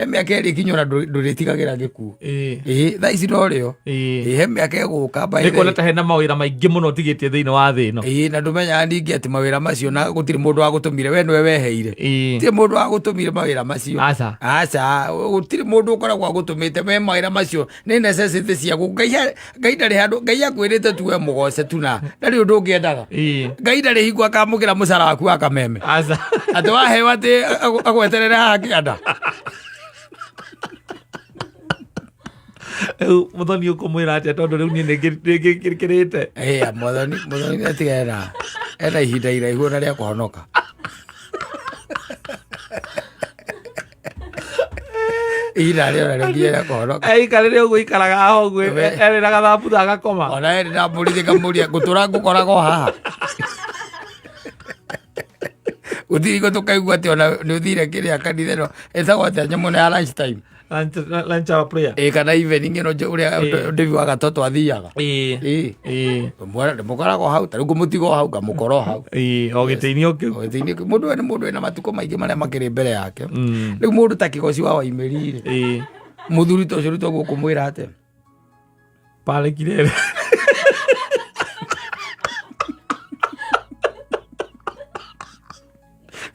Mĩaka ĩrĩ ĩkinya ona ndũrĩtigagĩra gĩkuũ. Ĩĩ. Ĩĩ, thaa ici norĩo. Ĩĩ. Ĩĩ, he mĩaka ĩgũka by Nĩ the kuona ta hena mawĩra maingĩ mũno ũtigĩtie thĩinĩ wa thĩ ĩno. Ĩĩ, na ndũmenyaga ningĩ atĩ mawĩra macio na gũtirĩ mũndũ wagũtũmire, we nĩwe weheire. Ĩĩ. Gũtirĩ mũndũ wagũtũmire mawĩra macio. Aca. Aca, gũtirĩ mũndũ ũkoragwo agũtũmĩte we mawĩra macio nĩ necessity ciaku. Ngai ndarĩ handũ, Ngai akwĩrĩte tu we mũgoce tu na ndarĩ ũndũ ũngĩ endaga. Ĩĩ. Ngai ndarĩ hingo akamũkĩra mũcara waku wa kameme. Aca. Atĩ waheo atĩ agweterere haha kĩanda. Rĩu mũthoni ũkũmwĩra atĩa tondũ rĩu niĩ nĩngĩkĩrĩte. Ĩĩ, Mwathani nĩ atiga ena ihinda iraihu ona rĩa kũhonoka. Ihinda rĩona rĩnginya rĩa kũhonoka. Eikarĩre ũguo ikaraga haha ũguo erĩraga thambutha agakoma. Ona ĩ ndamũrithie ngamũria ngũtũra ngũkoraga o haha. Gũtirĩ hingo tũkaigua atĩ ona nĩ ũthire kĩrĩa kanitha ĩno ĩtagwo atĩa nyamũ ĩno ya lunch time. Lunch hour prayer. Ĩ kana evening ĩno ũrĩa Ĩĩ. David wa Gatoto athiaga. Ĩĩ. Ĩĩ. Ĩĩ. Ndĩmũkoraga o hau, ta rĩu ngũmũtiga o hau ngamũkora o hau. Ĩĩ, o gĩtĩ-inĩ o kĩu. O gĩtĩ-inĩ kĩu. Mũndũ ũyũ nĩ mũndũ wĩna matukũ maingĩ marĩa makĩrĩ mbere yake. Rĩu mũndũ ta Kĩgoci wa Waimĩri rĩ, Ĩĩ. mũthuri ta ũcio rĩu toguo ũkũmwĩra atĩa? Pale Kirere.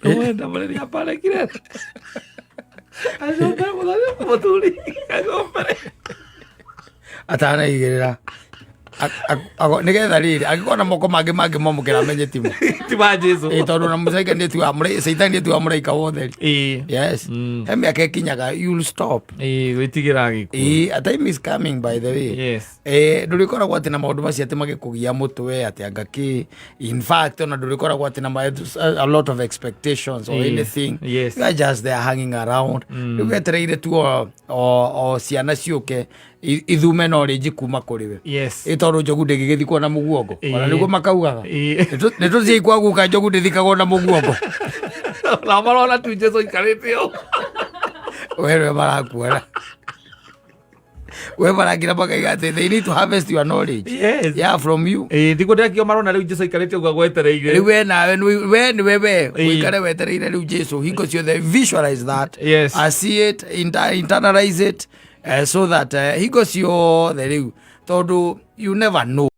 Wenda mũrĩria pale Kirere. Acombere mũthoni mũthuri. Acombere. Atanaigĩrĩra. Nĩgetha rĩrĩ angĩkorwo na moko mangĩ mangĩmwamũkĩra amenye timo. Ti ma Jesu. Ĩ tondũ na mũcaika nĩ tu caitani nĩ tu wa mũraika wa ũtheri. Ĩĩ. Yes. He mĩaka ĩkinyaga you'll stop. Ĩĩ, gwĩtigĩra gĩkuũ. Ĩĩ, a time is coming by the way. Yes. Eh, ndũrĩkoragwo atĩ na maũndũ macio atĩ magĩkũgia mũtwe atĩ anga kĩ in fact ona ndũrĩkoragwo atĩ na a lot of expectations or Ĩĩ, anything. Yes. You are just there hanging around. Rĩu wetereire tu o ciana ciũke ithume no rĩnji kuma kũrĩ we. Yes. Ĩ tondũ njogu ndĩngĩgĩthikwo na mũguongo. Ona Ĩĩ. nĩguo makaugaga. Ĩĩ. Nĩ tũthiĩ kwa guka njogu ndĩthikagwo na mũguongo. Nao marona tu Jesu aikarĩte ũũ. We nĩwe marakuona. We marangira makaiga atĩ they need to harvest your knowledge. Yes. Yeah, from you. Ĩĩ, ndiguo ndĩrakio marona rĩu Jesu aikarĩte ũguo agwetereire. Rĩu we nawe we nĩwe we Ĩĩ. ũikare wetereire rĩu Jesu hingo ciothe visualize that. Yes. I see it, internalize it, so that hingo ciothe rĩu tondũ you never know.